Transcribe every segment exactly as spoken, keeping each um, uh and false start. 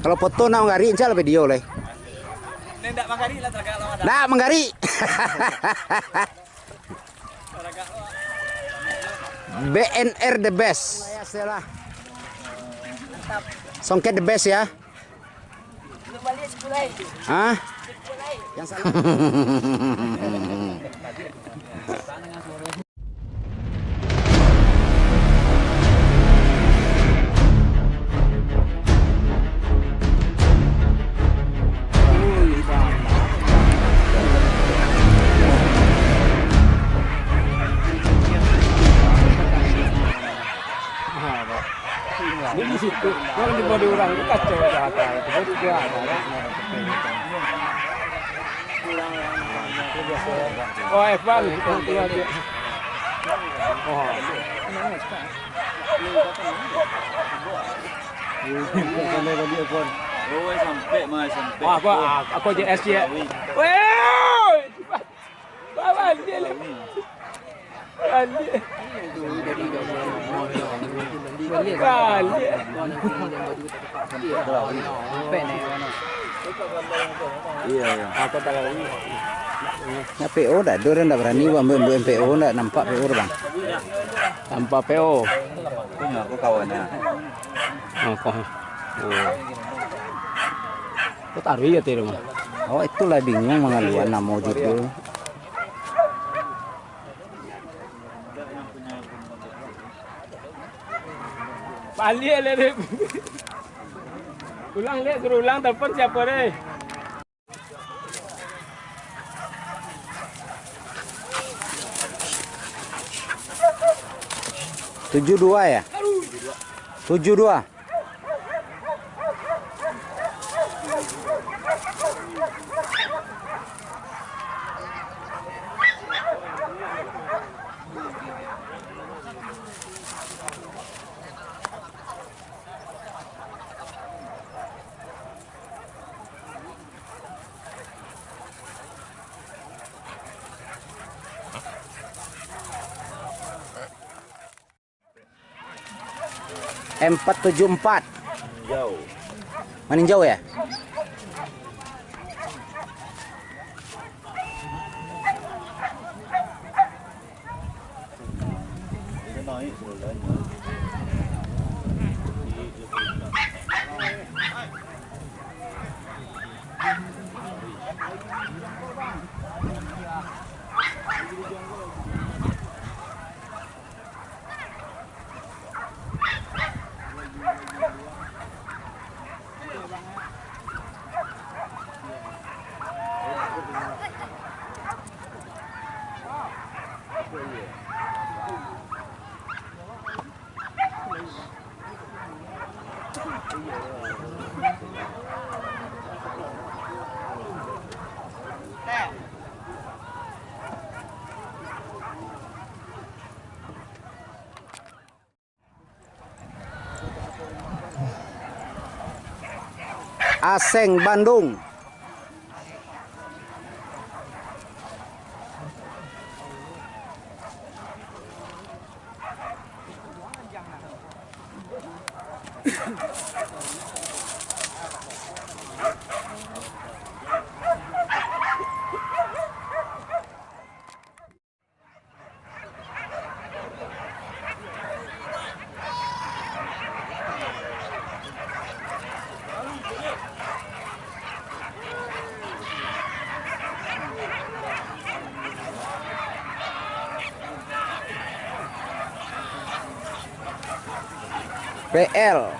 Kalau foto nak manggarik, insya Allah video lai. Ndak manggarik lah, tagak lah, ada. Ndak manggarik. B N R the best. Songket the best ya. Hah? Yang salah. Di situ, kalau di body orang itu kacau dah, itu body dia ada, ya. Oh, Evan, itu dia. Oh. Oh, sampai, Mas, sampai. Oh, aku, aku J S C ya. Woi! Baliak lah. Baliak. Baliak. Iya, iya. Nah, P O dak ado, dak barani, Bang, buek P O, dak nampak P O, Bang. Tanpa P O. Itu aku kawannya. Oh, kok. Oh. Kok taruh iya, Teh, rumah? Oh, itulah bingung mangaluan namo judul. Baliak lah, Rip. Ulang, Lek, suruh ulang, telepon siapa, Rip? Tujuh dua ya? Tujuh dua. Empat tujuh empat. Maninjau. Maninjau ya? Aseng Bandung. P L.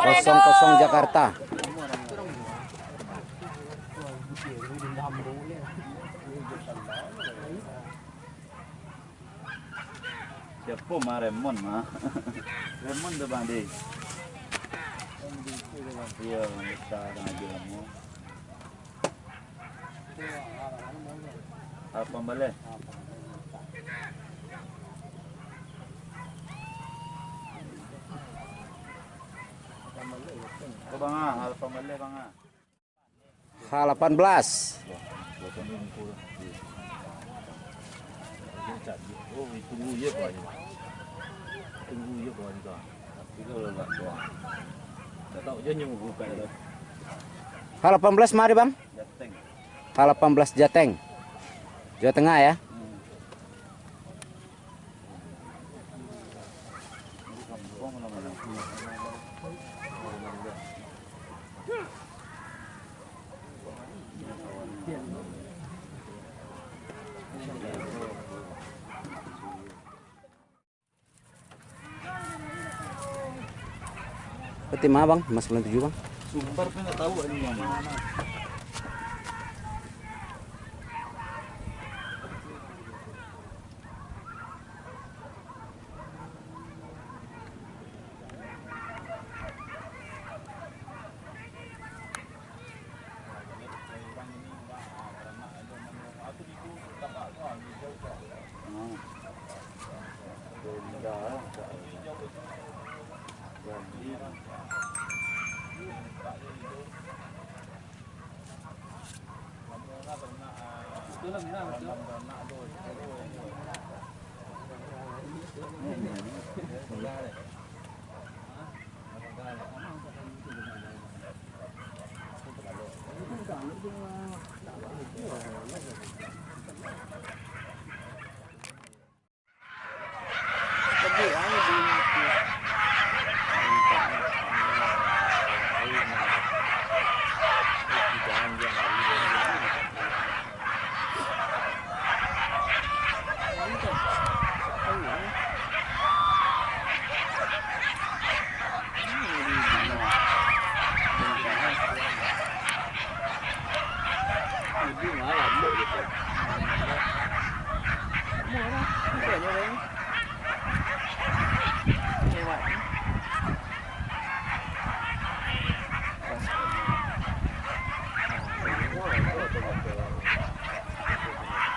Kosong kosong Jakarta. Siapo mah Raymond mah? Raymond tu, Bang, deh. Iyo, Bang, bisa Bang Haji Lamo. Apa baleh? Bang, ah, Alfa Male, Bang, ah. H delapan belas. H delapan belas mari, Bang. H delapan belas Jateng. Jawa Tengah, ya. Peti ma, Bang? Mas bulan tujuh, Bang. Sumpah, tapi nggak tahu ini yang mana.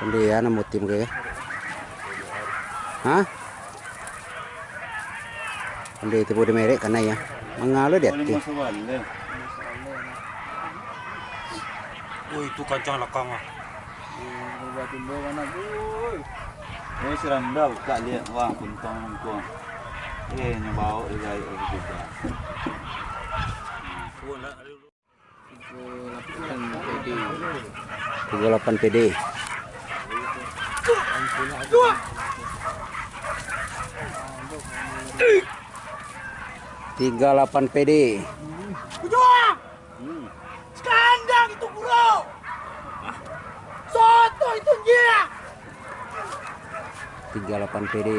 Pandai ya, namo tim ke? Hah? Pandai tibo di merek kanai ya. Mangalo di ati. Woi, itu kancang lakang ah. Eh, si Randa buka lihat, wah, kuntang nangko. Eh, nyo bawa dia gaik lagi juga. Tiga lapan P D. Tiga lapan P D. Sekandang itu buruk. Soto itu njiak. Tiga lapan P D.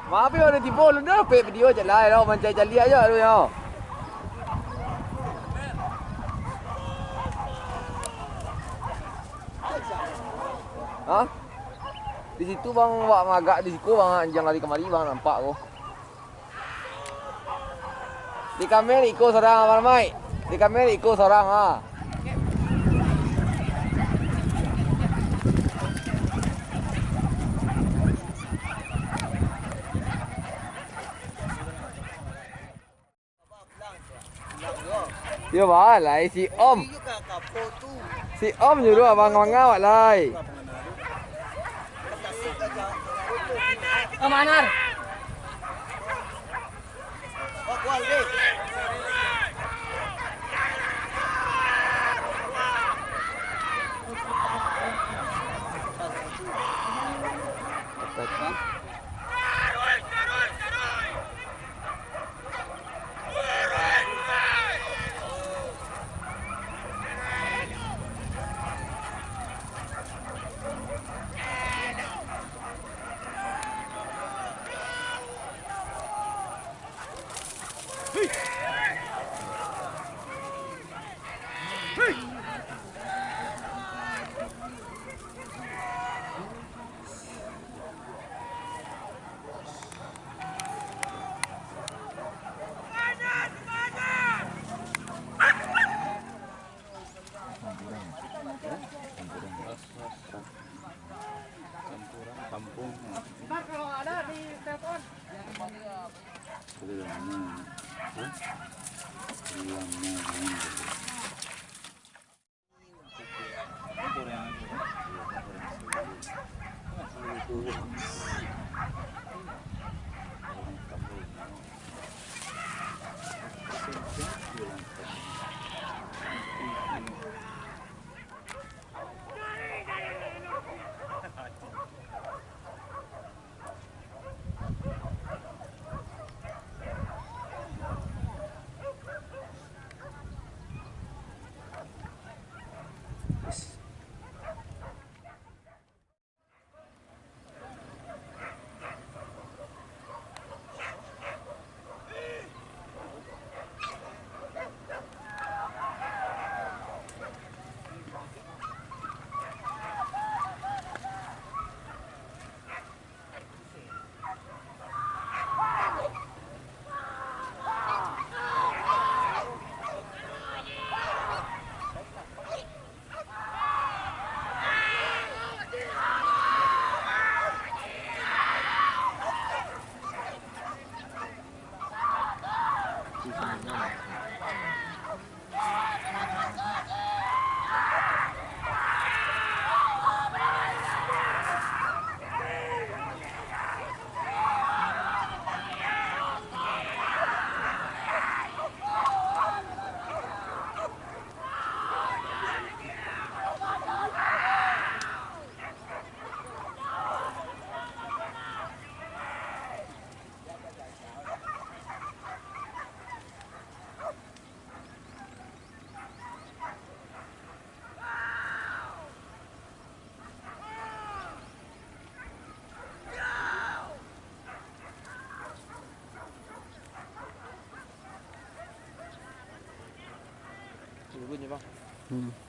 Maaf yo, udah tibo lu dah, pek video je lah, lo mancai caliak aja lu yo. Ha? Di situ, Bang, wak magak di siko, Bang, anjiang lari kamari, Bang, nampak ko. Di kamera iko sorang, Bang Mai. Di kamera iko sorang, ha. Yo, ba, lai si Om. Si Om nyuruah abang mangawak, lai. Amanar. Kampung. Turun je, Bang. Hmm.